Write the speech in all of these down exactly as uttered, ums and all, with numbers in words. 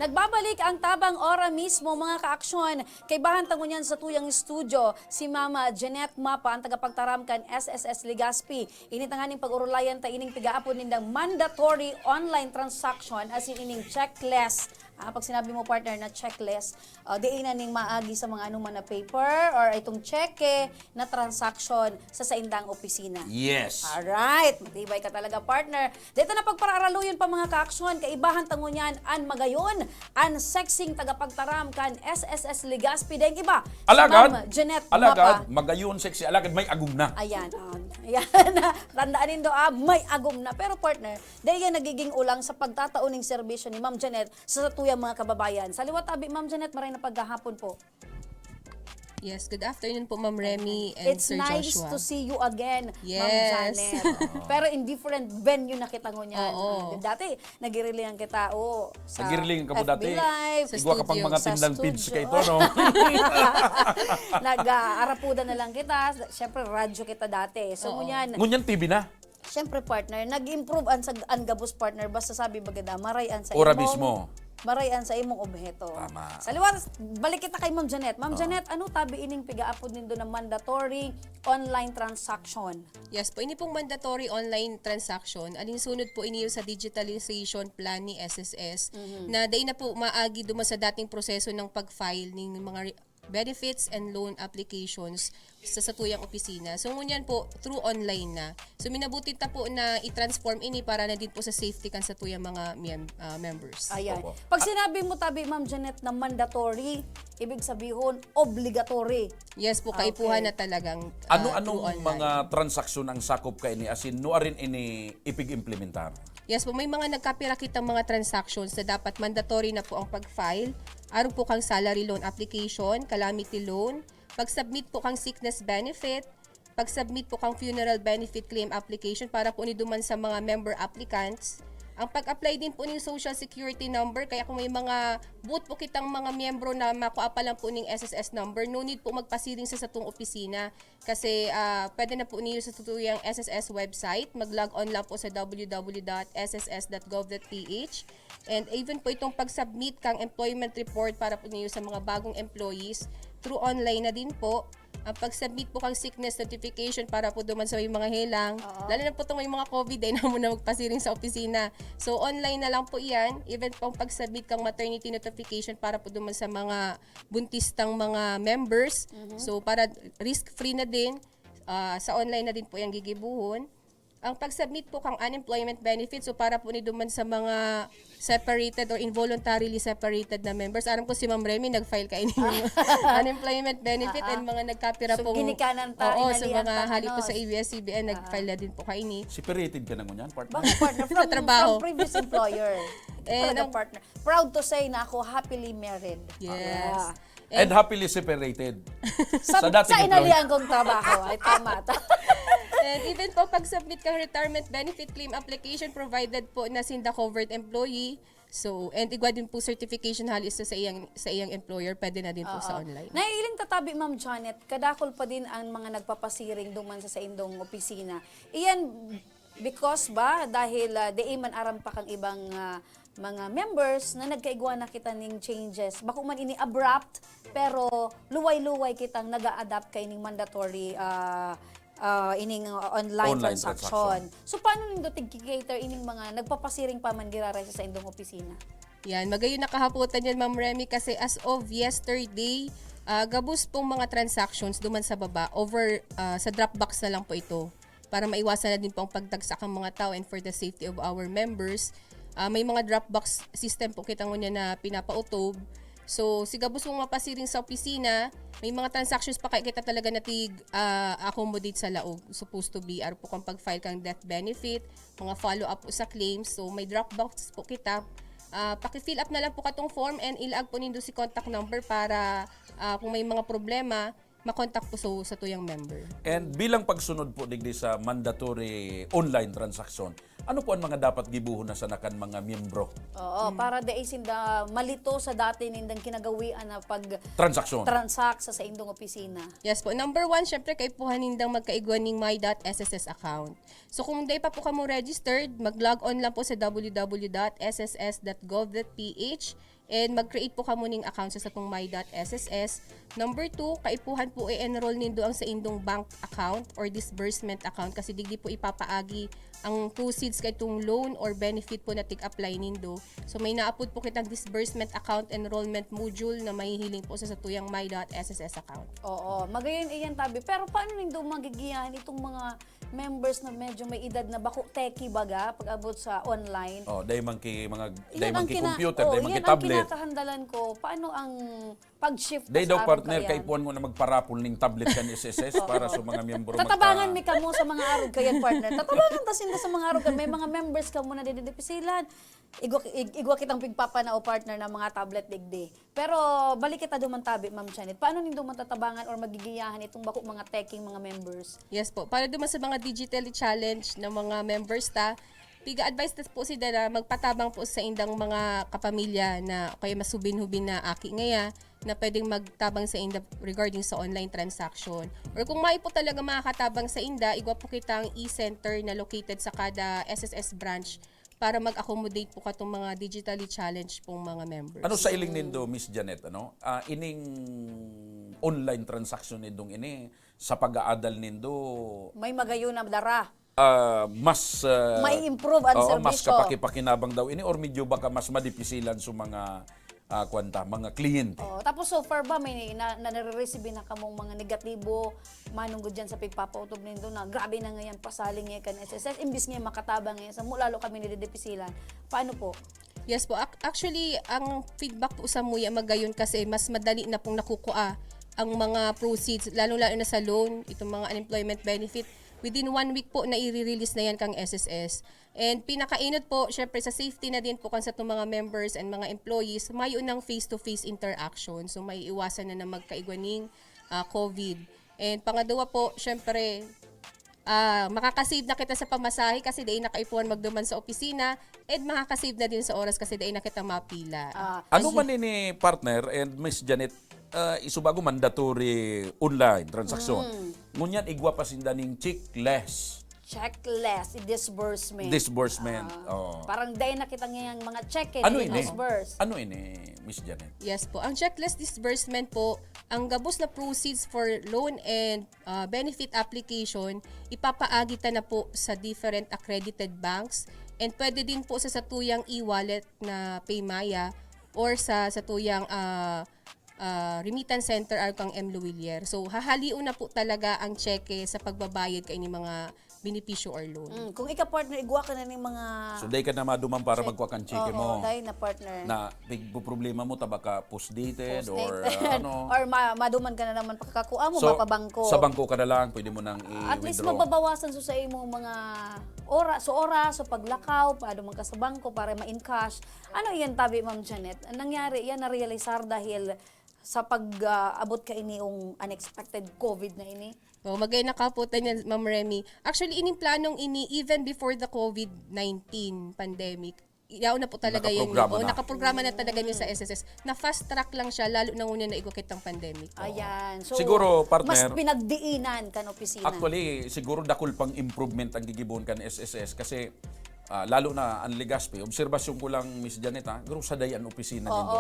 Nagbabalik ang Tabang Ora mismo, mga kaaksyon. Kaibahan ta ngunyan sa tuyang studio, si Mama Jeanette Mapa, ang tagapagtaram kan S S S Legazpi. Ini tanganing pag-urulayan ta ining pigaapod nindang mandatory online transaction, as in ining checkless. Ah, pag sinabi mo, partner, na checkless, ah, di na ning maagi sa mga anuman na paper or itong cheque na transaction sa saindang opisina. Yes. Alright, matibay ka talaga, partner. Dito na pagparaaraluyon pa, mga kaaksyon, kaibahan ta ngunyan an magayon, an sexing tagapagtaram kan S S S Legazpi, deng iba, si Alagad, Ma'am Jeanette alagad, Mapa. Magayon, sexy, alagad, may agom na. Ayan, oh. Ayan. Tandaan nindo, ah, may agom na. Pero, partner, dahil yan nagiging ulang sa pagtatao ning serbisyo ni Ma'am Jeanette sa satuyang mga kababayan. Sa liwat, abi, Ma'am Jeanette, maray na paghahapon po. Yes, good afternoon po, Ma'am Remy and It's Sir nice Joshua. To see you again, Ma'am Yes. Janet. Pero in different venue na kita ngunyan. Oo. Ah, dati, nagirilingan kita, oh, sa Nagirilingan ka po F B dati. Live. Sa Igwa ka pang studio. mga Sa tindang studio. Pidge ka ito, no? Nag-aarapudan na lang kita. Siyempre, radyo kita dati. So, Oo. ngunyan, Ngunyan T V na. Siyempre, partner, nag-improve an sa an gabos, partner, basta sabi baga da, maray an sa Ora imong, mismo. Maray an sa imong obheto. Tama. Sa liwat, balik kita kay Ma'am Jeanette. Ma'am Jeanette, ano tabi ining pigaapod nindo na mandatory online transaction? Yes po, ini pong mandatory online transaction, alinsunod po ini sa digitalization plan ni S S S, na dai na po maagi duman sa dating proseso ng pag-file ng mga re- benefits and loan applications sa satuyang opisina. So, ngunyan po, through online na. So, minabuti ta po na i-transform ini para na din po sa safety kan satuyang mga mem- ah, members. Ayan. Opo. Pag sinabi mo tabi, Ma'am Jeanette, na mandatory, ibig sabihin, obligatory. Yes po, Okay. Kaipuhan na talagang ah, Ano-anong through online. Mga transaksyon ang sakop kaini, asin nuarin ini ipig-implementar? Yes po, may mga nagkapira kitang mga transactions na dapat mandatory na po ang pag-file. Arog po kang salary loan application, calamity loan, pag-submit po kang sickness benefit, pag-submit po kang funeral benefit claim application para po ni duman sa mga member applicants. Ang pag-apply din po ng social security number, kaya kung may mga buot po kitang mga miyembro na makua pa lang po ning S S S number, no need po magpasiring sa satong opisina. Kasi ah, pwede na po niyo sa satuyang S S S website. Mag-log on lang po sa w w w dot s s s dot gov dot p h. And even po itong pag-submit kang employment report para po niyo sa mga bagong employees, through online na din po. Ang pag-submit po kang sickness notification para po duman sa may mga helang. Oo. Lalo na po itong may mga covid, dai na mo na magpasiring sa opisina. So, online na lang po iyan. Even po ang pag-submit kang maternity notification para po duman sa mga buntistang mga members. So, para risk-free na din, ah, sa online na din po yung gigibuhon. Ang pag-submit po kang unemployment benefits, so para po ni duman sa mga separated or involuntarily separated na members. Aram ko si Ma'am Remy, nag-file ka ini unemployment benefit and mga nagkapira So, pong ginikanan ta, Oo, sa inalian mga ta, hali po ano, sa A B S C B N, nag-file na din po kaini. Separated ka na ngunyan, partner? Bakit, partner? From, Trabaho. From previous employer. Eh, Talaga, nang- partner. Proud to say na ako happily married. Yes. Yeah. And happily separated. Sa, Sa dating sa employer. inalian kong trabaho. Ay, tama. And even po pag-submit kang retirement benefit claim application provided po na sinda covered employee. So, and igwa din po certification hali sa, sa iyang sa iyang employer, pwede na din po sa online. Nahihiling tatabi, Ma'am Janet, kadakol pa din ang mga nagpapasiring duman sa saindong opisina. Iyan, because ba, dahil ah, di man aram pa kang ibang ah, mga members na nagkaigwa na kita ning changes. Bako man ini abrupt, pero luway-luway kitang nag adapt kay ning mandatory ah, ah, ining ah, online, Online transaction. transaction. So, paano nindo tig-cater ining mga nagpapasiring pa man giraray sa saindong opisina? Yan, magayon nakahapotan yan, Ma'am Remy, kasi as of yesterday, ah, gabos pong mga transactions duman sa baba, over ah, sa Dropbox na lang po ito. Para maiwasan na din po ang pagtagsak ng mga tao and for the safety of our members. Ah, may mga Dropbox system po kita ngunyan na pinapautob. So, si gabos pong mapasiring sa opisina, may mga transactions pa kaya kita talaga natig ah, accommodate sa laog. Supposed to be, aro po kang pag-file kang death benefit, mga follow-up po sa claims. So, may Dropbox po kita. Ah, paki-fill up na lang po katong form and ilaag po nindo si contact number para ah, kung may mga problema, makontak po sa, sa tuyang member. And bilang pagsunod po digdi sa mandatory online transaction, ano po ang mga dapat gibuhon na sana kan mga miyembro? Oo, para dai sinda malito sa dati nindang kinagawian na pag Transaksyon. transact sa saindong opisina. Yes po. Number one, syempre, kaipuhan nindang magkaigwa ning my dot S S S account. So, kung dai pa po kamo registered, mag-log on lang po sa w w w dot s s s dot gov dot p h And mag-create po kamo ning account sa satong my dot S S S. Number two, kaipuhan po i-enroll nindo ang saindong bank account or disbursement account kasi digdi po ipapaagi ang proceeds kaitong loan or benefit po na tig-apply nindo. So may naapod po kitang disbursement account enrollment module na mahihiling po sa satuyang my dot S S S account. Oo, magayon iyan, Tabi. Pero paano nindo magigiyahan itong mga members na medyo may edad na bako techie baga pag-abot sa online? Oh, dai man ki mga, dai Iyan man ang ki kina- computer, oh, dai man ki iyan ang tablet. Kinakahandalan ko. Paano ang pag-shift Dai sa daw arog partner, kaiyan? Kaipuhan mo na magparapol ning tablet kan S S S para sa mga miyembro Tatabangan magka- mi kamo sa mga arog kayan, partner. Tatabangan ta sinda sa mga arog. May mga members kamo na dididipisilan. Igwa, ig- igwa kitang pigpapanao, partner, ng mga tablet digdi. Pero balik kita duman, Tabi, Ma'am Janet. Paano nindo matatabangan or magigiyahan itong bako mga techie mga members? Yes po. Para duman sa mga digitally challenged na mga members ta, piga-advise ta po sila na magpatabang po sa indang mga kapamilya na o kaya masubin-hubin na aki ngaya na pwedeng magtabang sa inda regarding sa online transaction. Or kung mayo po talaga makakatabang sa inda, igwa po kitang e-center na located sa kada S S S branch para mag-accommodate po katong mga digitally challenged pong mga members. Ano sa iling nindo, Miss Janet, ano? Ah, ining online transaction nindong ini, sa pag-aadal nindo, May magayon na dara. ah, mas, ah, May improve ang oo, mas serbisyo. Kapakipakinabang daw ini or medyo baka mas madipisilan sa mga, ah, kwan ta, mga kliyente? Oo, tapos so far ba may na, na nare-receive na kamong mga negatibo manunggod dyan sa pigpapautob nindo na grabe na ngayon pasaling ngayon kan S S S imbis nga makatabang ngayon sa mo lalo kami nididipisilan? Paano po? Yes po. Ac- actually, ang feedback po sa muya magayon kasi mas madali na pong nakukua ang mga proceeds, lalo-lalo na sa loan, itong mga unemployment benefit. Within one week po, nai-release na yan kang S S S. And pinakainot po, syempre sa safety na din po kan sa itong mga members and mga employees, mayo ng face-to-face interaction. So, maiiwasan na na magkaigwa ning, ah, COVID. And pangadwa po, syempre, ah, makakasave na kita sa pamasahe kasi dai na kaipuhan magduman sa opisina, and makakasave na din sa oras kasi dai na kita mapila. Ah, Ano Ay, man ini, partner and Miss Janet, ah, isubago mandatory online transaksyon. Mm. Ngunyan, igwa pa sinda ning checkless. Checkless, disbursement. Disbursement, Ah, oo. Parang dai na kita ngayang mga check eh, Ano ini? Disburse. Ano ini, Miss Janet? Yes po. Ang checkless disbursement po, ang gabos na proceeds for loan and, ah, benefit application, ipapaagi ta na po sa different accredited banks and pwede din po sa satuyang e-wallet na Paymaya or sa satuyang, ah, ah, remittance center or kang M Lhuillier. So, hahalion na po talaga ang tseke sa pagbabayad kaini mga benepisyo or loan. Mm, kung ika partner, igwa ka na ning mga So, dai ka na maduman para Check. magkwa kan cheque Oo, mo. dai na partner. Na, pig-, problema mo, ta baka postdated or, Postdated. ano. Or ma-, maduman ka na naman pakakakua mo, So, mapabangko. sa bangko ka na lang, pwede mo nang At least i-withdraw. mababawasan so sa imong mga ora-, so oras, so paglakaw, paduman ka sa bangko para ma-encash. Ano iyan, tabi, Ma'am Janet? Ang nangyari, yan na-realisar dahil sa pag, ah, abot ka ini yung unexpected COVID na ini? Oh, magay nakaputan yan, Ma'am Remy. Actually, ining planong ini, even before the COVID nineteen pandemic, yaon na po talaga yan. Nakaprograma Oh, na. nakaprograma na talaga niya sa S S S. Na fast track lang siya, lalo na ngunyan na igwa kitang pandemic. Ayan. So, Siguro, partner, mas pinagdiinan kan opisina. Actually, siguro dakul pang improvement ang gigibohon kan S S S kasi, ah, lalo na ang Legazpi. Obserbasyon ko lang, Miss Janet, ha? Garo saday an opisina Oo. nindo.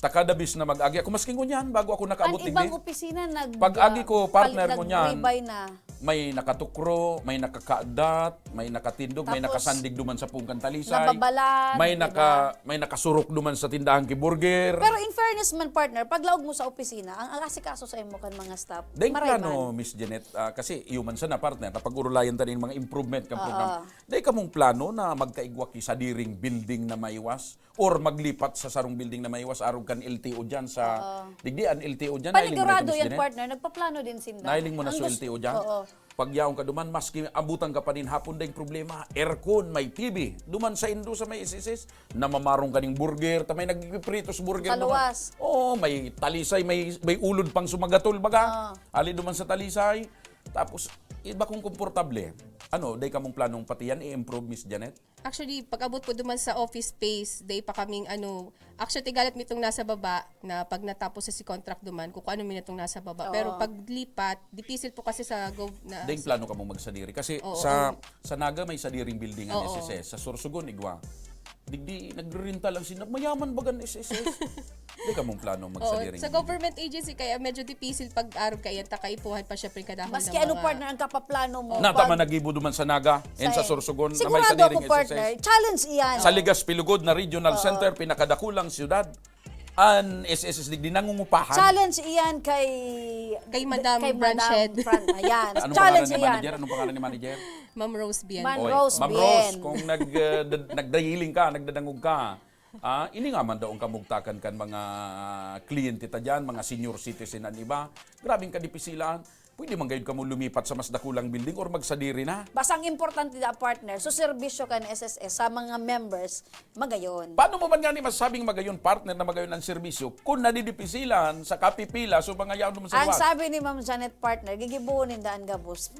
Ta kada bis na mag-agi ako, maski ngunyan, bago ako nakaabot Ang ibang digdi. opisina, nag-, Pag-agi ko, pal-, partner, ngunyan, nag-rebuy na. may nakatukro, may nakakadat, may nakatindog, may Tapos, nakasandig duman sa pungkan talisay, nababalag, may di naka-, ba? may nakasurok duman sa tindahan ki burger. Pero in fairness man, partner, paglaog mo sa opisina, ang asikaso sa imo kan mga staff, Dahil maray plano, man. Miss Janet, ah, kasi iyo man sana, partner, napag-urulayan ta nin mga improvement kan Oo. program. Dahil kamong plano na magkaigwa ki sadiring building na maiwas or maglipat sa sarong building na maiwas arog kan L T O dyan sa Oo. digdi an L T O dyan, nahiling mo na ito, Panigurado Miss yan, Janet? partner. Nagpaplano din sinda. Nahiling mo na Ang sa gus-, L T O dyan? oo. Pagyaon ka duman, maski abutan ka pa nin hapon, daing problema. Aircon, may T V. Duman sa indo sa may S S S, namamarong ka ning burger, ta may nagpipritos burger Sa duman. luwas. Oo, may talisay, may, may ulod pang sumagatol, baga. Ah. Ali duman sa talisay. Tapos, iba kung komportable. Ano, day kamong planong pati yan, i-improve, Miss Janet? Actually, pag-abot po duman sa office space, day pa kaming ano, actually, tigalat mi itong nasa baba na pag natapos sa si contract duman, kung ano mi na itong nasa baba. Pero Oo. paglipat, dipisil po kasi sa gov-, na Ding plano ka mong magsadiri. Kasi Oo, sa, ang sa Naga may sadiring building ang Oo. S S S. Sa Sorsogon, igwa. Digdi, nagre-rental lang sila. Mayaman bagan S S S. Di ka mong plano Oo, magsadiring. Sa government agency, kaya medyo dipisil pag-arog kaya ta kaipuhan pa syempre kadahon Maski ng ano mga... partner ang kapaplano mo. Na, pag- tama nagibo duman sa Naga, and sa eh, Sorsogon, na may Sigurado sadiring ako, partner. S S S. Challenge iyan. Sa Legazpi Lugod na regional center, pinakadakulang siyudad, an S S S digdi nangungupahan. Challenge iyan kay... Kay Madam kay Branch Madam Head. Fran-, ayan. Anong pangalan Challenge ni iyan. Manager? Anong pangalan ni Manager? Ma'am Rose Bien. Man- Oy, Rose Ma'am Bien. Rose, kung nag, uh, dad- nagdahiling ka, nagdadangog ka, ah, ini nga man daw ang kamugtakan kan mga kliyente ta dyan, mga senior citizen an iba. Grabing kadipisilan. Pwede man gayud kamo lumipat sa mas dakulang building or magsadiri na. Basta ang importante da partner, so serbisyo kan S S S sa mga members, magayon. Paano mo man nga ni masasabing magayon, partner, na magayon ang serbisyo kung nadidipisilan sa kapipila so mga yaon mo sa Ang luwas? Sabi ni Ma'am Janet, partner, gigibuhon ninda an gabos.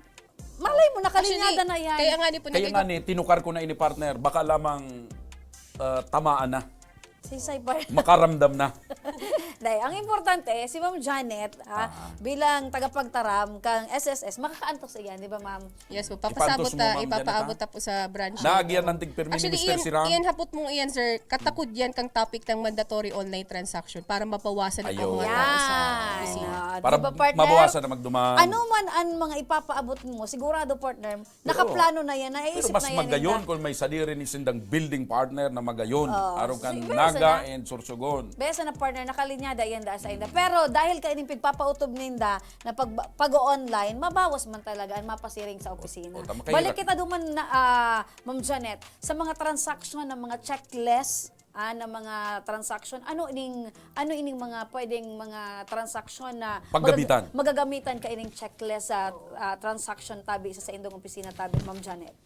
Malay mo, nakalinyada Actually, na yan. Kaya nga ni po, Kaya nagig- nga ni, tinukar ko na ini, partner. Baka lamang ah, tamaan na. Sisay pa. Makaramdam na. Dahil, ang importante, si Ma'am Janet, ah, bilang tagapagtaram kang S S S, makakaantos iyan, di ba, ma'am? Yes po, Ipantos papasabot mo, na, Ma'am Janet, ipapaabot ha? ta po sa branch. Naagihan po. ng tigpirmi ni Actually, Mister iyan, Sirang. Iyan hapot mo iyan, sir. Katakod yan kang topic ng mandatory online transaction para mabawasan ang Ayun. mga tao sa Yan. opisina. Ah, Para di ba, partner? mabawasan na magduman. Ano man ang mga ipapaabot mo, sigurado, partner, nakaplano na yan, Pero naisip mas na yan. magayon Linda. Kung may sadiri ni sindang building partner na magayon. Oh, Arong kan sige, Naga sana. and Sorsogon. Besa na partner, nakalinyada yan da sa inda. Pero dahil kayo yung pagpapaotob ninda na pag, pag-online, mabawas man talaga ang mapasiring sa opisina. O, tama kayo, Balik Ra- kita duman na, ah, Ma'am Janet, sa mga transaction ng mga checklist, ah, ng mga transaction, ano ining, ano ining mga pwedeng mga transaction na Paggamitan. magag- magagamitan ka ining checklist sa ah, transaction tabi sa, sa indong opisina tabi, Ma'am Janet?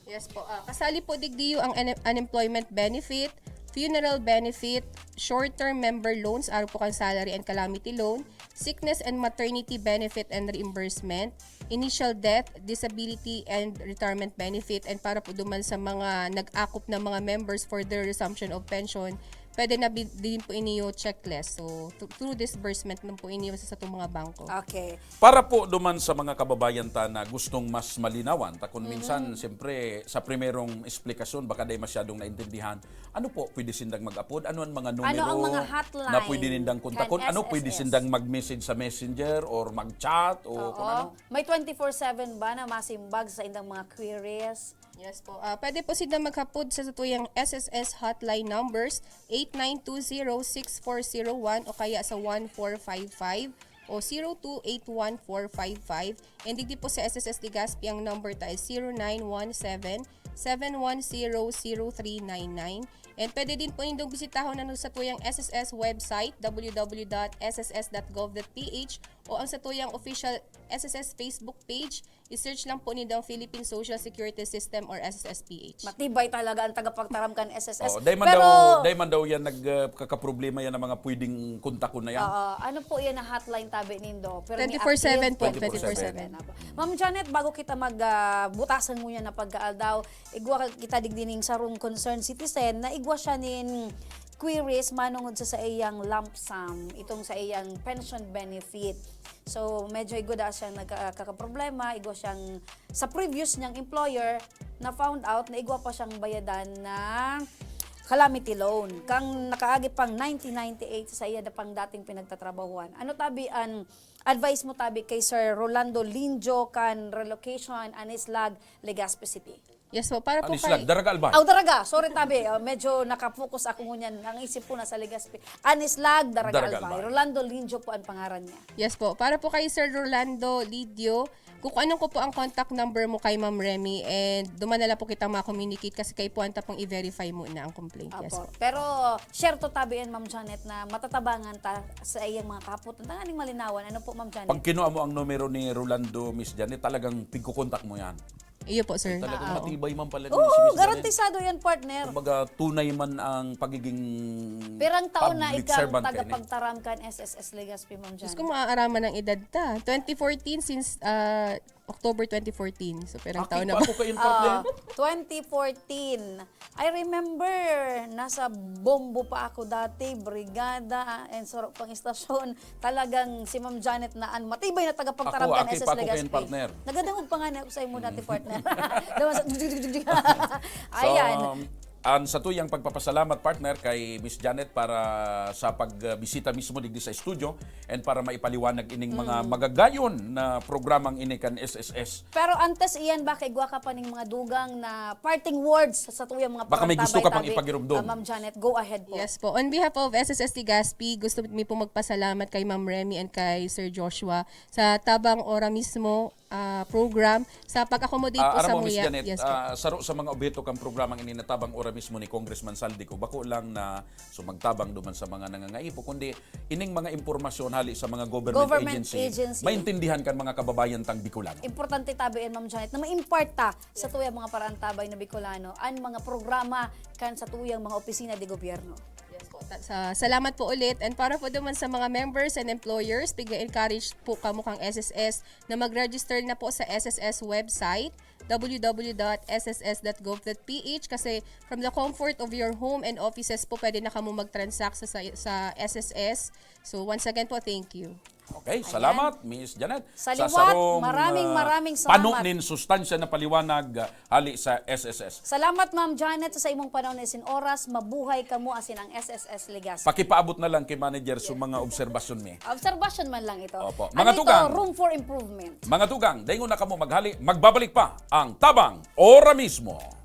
Yes po. Ah, kasali po digdiyo ang un- unemployment benefit, funeral benefit, short-term member loans, arog po kan salary and calamity loan, sickness and maternity benefit and reimbursement, initial death, disability, and retirement benefit, and para po duman sa mga nag-akop na mga members for their resumption of pension, pwede na bi- din po iniyo checklist. So, th- through disbursement lang po iniyo sa satong mga bangko. Okay. Para po duman sa mga kababayan ta na gustong mas malinawan, ta kung minsan, siyempre, sa primerong eksplikasyon, baka di masyadong naintindihan. Ano po pwede sindang mag-apod? Ano ang mga numero Ano ang mga hotline na pwede nindang kontakon? kan Ano pwede S S S? Sindang mag-message sa messenger or mag-chat o Oo. kung ano? May twenty-four seven ba na masimbag sa indang mga queries? Yes po. Ah, pwede po sila maghapod sa satuyang S S S hotline numbers eight nine two zero six four zero one o kaya sa one four five five o zero two eight one four five five. And digdi po sa S S S Legazpi, ang number ta is zero nine one seven, seven one zero, zero three nine nine. And pwede din po nindong bisitahon ang satuyang S S S website, w w w dot s s s dot gov dot p h, o ang satuyang official S S S Facebook page. I-search lang po nindo ang Philippine Social Security System or S S S P H. Matibay talaga ang tagapagtaram kan S S S. Oh, dahil man Pero, daw, dahil man daw yan nagkakaproblema yan ng mga pwedeng kontakon na yan. Oo, ano po yan na hotline tabi nindo? Pero may Twenty-four seven active po, twenty-four seven. twenty-four seven. Ma'am Janet, bago kita mag ah, butasan ngunyan na pagkaaldaw, igwa kita digdi ning sarong concerned citizen na igwa siya nin queries manungod sa saiyang lump sum, itong saiyang pension benefit. So, medyo igwa da siyang nagkakaproblema, igwa siyang, sa previous niyang employer, na found out na igwa pa siyang bayadan na calamity loan. Kang nakaagi pang nineteen ninety-eight sa iya na pang dating pinagtatrabahuan. Ano tabi an advice mo tabi kay Sir Rolando Linjo kan relocation, Anislag, Legazpi City? Yes po, para po Anislag, kay... Daraga Albay. Aw, Daraga. Sorry, tabi. Oh, medyo nakapokus ako ngunyan. Ang isip ko nasa Legazpi. Anislag, Daraga, Daraga Albay. Albay. Rolando Linjo po ang pangaran niya. Yes po, para po kay Sir Rolando Lidio, kukuanon ko po ang contact number mo kay Ma'am Remy and duman na lang po kita ma-communicate kasi kaipuhan ta pong i-verify muna ang complaint. Yes Apo. po. Pero, siyerto tabi yan, Ma'am Janet, na matatabangan ta sa iyang mga kahapotan. Tanganing malinawan. Ano po, Ma'am Janet? Pag kinuha mo ang numero ni Rolando, Miss Janet, talagang pigkukontak mo yan. Iyo po, sir. Talagang Oo. Matibay man pala ni si Oo, Miss Janet. garantisado yan, partner. Kumbaga, tunay man ang pagiging Pirang taon na public ikaw servant ka, ini. tagapagtaram kan S S S Legazpi, Ma'am Janet? Diyos ko, maaaraman ng edad ta. Twenty fourteen since ah, October twenty fourteen. So, pirang Aki, taon na pa ba? ako kayo, partner. Ah, twenty fourteen. I remember, nasa Bombo pa ako dati, Brigada, and Sorok pang istasyon. Talagang si Ma'am Janet na ang matibay na tagapagtaram Ako, kan aki, S S pa ako kayo, Legazpi. partner. Nagadangog pa nga na ako sa imo dati, partner. Daw sa... Ayan. So, um, An satuyang pagpapasalamat, partner, kay Miss Janet para sa pagbisita mismo digdi sa studio and para maipaliwanag ining mga magagayon na programang ini kan S S S. Pero antes iyan, baka igwa ka pa ning mga dugang na parting words sa satuyang mga Baka may gusto ka pang parantabay-tabay. ipagirumdom. Ah, Ma'am Janet, go ahead po. Yes po. On behalf of S S S Legazpi, gusto mi po magpasalamat kay Ma'am Remy and kay Sir Joshua sa Tabang Ora Mismo ah, program sa pag-accommodate Ah, po sa aram mo, Miss Muya. Janet, Yes po. ah, saro sa mga obheto kan programang ini na tabang ora mismo ni Congressman Zaldy Co, bako lang na sumagtabang duman sa mga nangangaipo, kundi ining mga impormasyon hali sa mga government, Government agency, agency. maintindihan kan mga kababayan tang Bicolano. Importante tabi yan, Ma'am Janet, na ma-impart ta satuyang mga parantabay na Bicolano an mga programa kan satuyang mga opisina de gobyerno. Yes po. Ta- Sa, salamat po ulit. And para po naman sa mga members and employers, piga-encourage po kamo kang S S S na mag-register na po sa S S S website, w w w dot s s s dot gov dot p h, kasi from the comfort of your home and offices po, pwede na kamo mag-transact sa, sa, sa S S S. So once again po, thank you. Okay, salamat, Miss Janet. Sa liwat, sarong, maraming, ah, maraming pano salamat. nin sustansya na paliwanag, ah, hali sa S S S. Salamat, Ma'am Janet, sa imong panahon na sin oras. Mabuhay kamo asin ang S S S Legazpi. Pakipaabot na lang kay manager sa mga obserbasyon mi. Observation man lang ito. Opo. Ano Mga ito? Tugang. Room for improvement. Mga tugang, daingon na kamo maghali, magbabalik pa ang Tabang Ora Mismo.